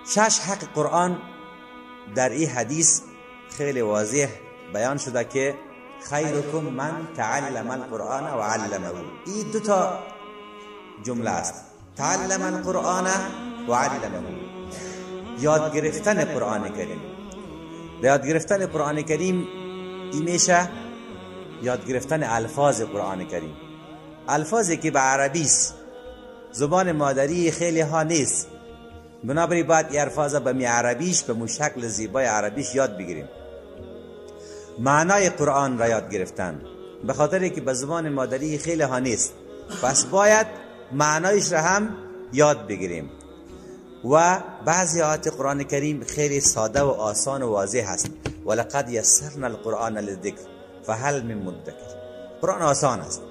شش حق قرآن در این حدیث خیلی واضح بیان شده که خیرکم من تعلم القرآن و علمه. این دو تا جمله است، تعلم القرآن و علمه، یاد گرفتن قرآن کریم. یاد گرفتن قرآن کریم این میشه یاد گرفتن الفاظ قرآن کریم، الفاظی که به عربی است، زبان مادری خیلی ها نیست، بنابراین باید این الفاظ به می عربیش، به مشکل زیبای عربیش یاد بگیریم. معنای قرآن را یاد گرفتن، به خاطر که به زبان مادری خیلی ها نیست، پس باید معنایش را هم یاد بگیریم. و بعضی آیات قرآن کریم خیلی ساده و آسان و واضح هست، ولقد یسرنا القرآن للذکر فهل من مدکر. قرآن آسان است،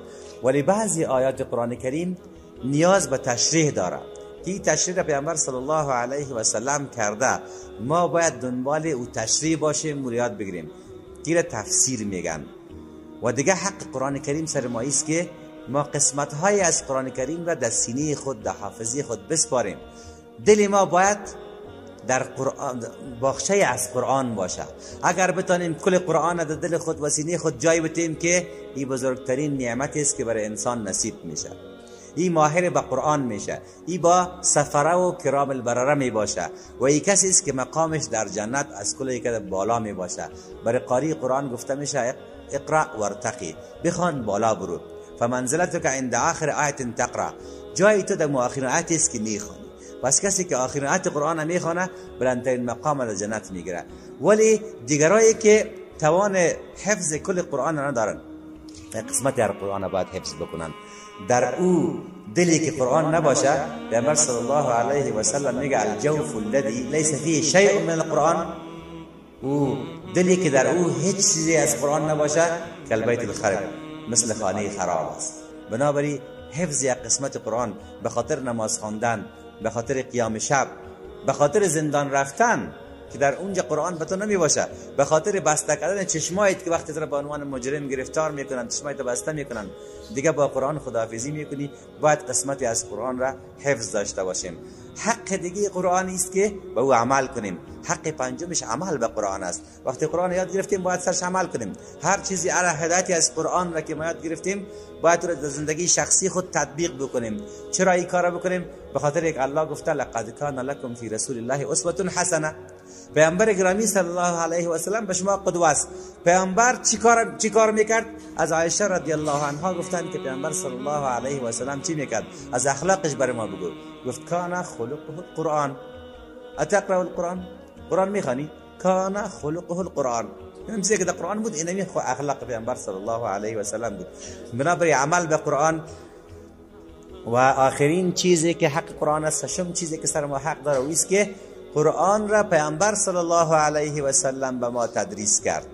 ولی بعضی آیات قرآن کریم نیاز به تشریح داره که این تشریح را پیامبر صلی الله علیه و سلم کرده، ما باید دنبال او تشریح باشیم و یاد بگیریم که تفسیر میگن. و دیگه حق قرآن کریم سر ما است که ما قسمت های از قرآن کریم را در سینه خود، در حافظه خود بسپاریم. دل ما باید در قرآن، باغچه از قرآن باشه. اگر بتانیم کل قرآن در دل خود و سینه خود جای بتیم که این بزرگترین نعمت است که برای انسان نصیب میشه. این ماهر به قرآن میشه، این با سفره و کرام البرره می باشه و این کسی است که مقامش در جنت از کل یک بالا می باشه. برای قاری قرآن گفته میشه اقرأ وارتقی، بخوان بالا برو. فمنزلتك عند آخر آیت تقرأ، جای تو در آخرین آیت است که میخوانی. پس کسی که آخرین آیت قرآن میخوانه بلندترین مقام در جنت میگیره. ولی دیگرایی که توان حفظ کل قرآن ندارن، قسمت در قرآن باید حفظ بکنن. در او دلی که قرآن نباشه، پیامبر صلی الله علیه و سلم میگه الجوف الذی لیس فیه شیء من القرآن، او دلی که در او هیچ چیزی از قرآن نباشه کالبیت الخرب، مثل خانه خراب است. بنابراین حفظ یک قسمت قرآن به خاطر نماز خواندن، به خاطر قیام شب، به خاطر زندان رفتن که در اونجا قرآن به تو نمی باشه، به خاطر بسته کردن چشمایت که وقتی تو را به عنوان مجرم گرفتار میکنن، چشمایت بسته میکنن، دیگه با قرآن خداحافظی میکنی. باید قسمتی از قرآن را حفظ داشته باشیم. حق دیگه قرآن است که به او عمل کنیم. حق پنجمش عمل به قرآن است. وقتی قرآن یاد گرفتیم باید سرش عمل کنیم. هر چیزی علی هدایتی از قرآن را که ما یاد گرفتیم باید را در زندگی شخصی خود تطبیق بکنیم. چرا این کارا بکنیم؟ به خاطر یک الله گفته لقد کان لکم فی رسول الله اسوه حسنه. پیامبر گرامی صلی الله علیه و سلم به شما قدوه است. پیامبر چیکار میکرد؟ از عایشه رضی الله عنها گفتند که پیامبر صلی الله علیه و سلم چی میکرد؟ از اخلاقش برای ما بگو. گفت کان خلقه القرآن. اتقرأ القرآن؟ قرآن میخوانی؟ کان خلقه القرآن. این چیزی که در قرآن بود اینمی اخلاق پیامبر صلی الله علیه و سلم بود. بنابراین عمل به قرآن. و آخرین چیزی که حق قرآن است، ششم چیزی که سر ما حق داره، او است که قرآن را پیامبر صلی الله علیه و سلم به ما تدریس کرد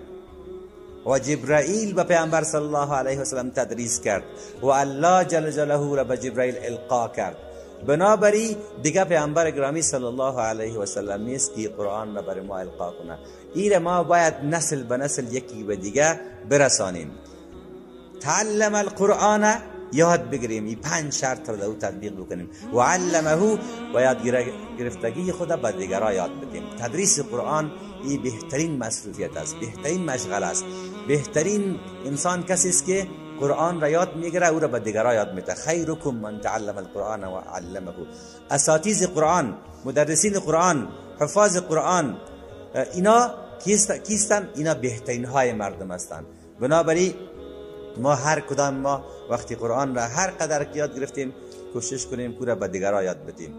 و جبرائیل به پیامبر صلی الله علیه و سلم تدریس کرد و الله جل جلاله را به جبرائیل القا کرد. بنابراین دیگه پیامبر گرامی صلی الله علیه و سلم نیست که قرآن را برای ما القا کنه. این ما باید نسل به نسل یکی به دیگه برسانیم. تعلم القرآن، یاد بگیریم، این پنج شرط را در او تطبیق بکنیم. و علمه، و یاد گرفتگی خود به دیگران یاد بدیم. تدریس قرآن این بهترین مصروفیت است، بهترین مشغله است. بهترین انسان کسی است که قرآن را یاد میگیره او را به دیگران یاد میده. خیرکم من تعلم القرآن و علمه. اساتیذ قرآن، مدرسین قرآن، حفاظ قرآن، اینا کیستن؟ اینا بهترین های مردم هستند. بنابراین ما هر کدام ما وقتی قرآن را هر قدر که یاد گرفتیم کوشش کنیم که را به دیگران یاد بدیم.